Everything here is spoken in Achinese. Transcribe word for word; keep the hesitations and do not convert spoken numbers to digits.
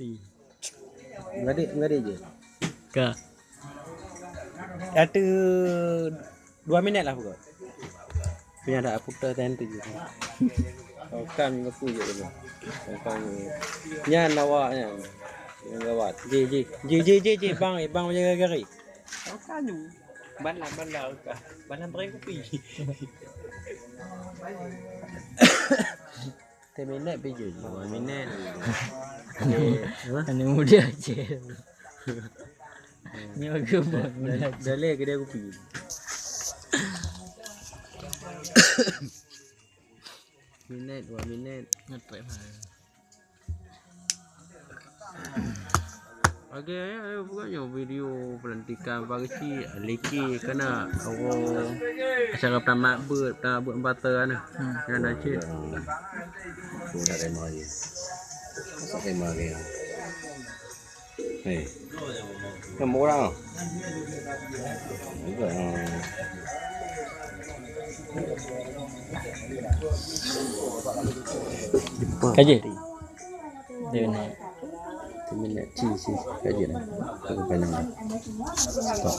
Gadek, gadek je. Ka. Ateueh dua minit lah pokok. Punya ada putar time tu je. Oh, kan aku je tu. Kan. Nyan awak nyan. Yang gawat. Ji, ji. Ji, ji, ji, ji. Bang, bang menjaga gari. Oh, kan. Bala, bala, ka. Bala beri kopi. Tiga minit pijak je. Dua minit. Okey. Apa? Anak muda je. Ni bagus pun. Dah, dah leh kedai kopi. Minit, dua minit. Ngetrek mana? Oke, ya, ya, bukannya video pelantikan Pak Kecil, liki kena, oh, acara tamat buet, tamat buet bata na. Hmm. Yang dah cit. Sudah tema dia. Masa tema dia? Hei. Kan orang. Juga. Kaji. Dia nak. Kami nak ci, ci. Kaji lah. Aku pandang. Stop.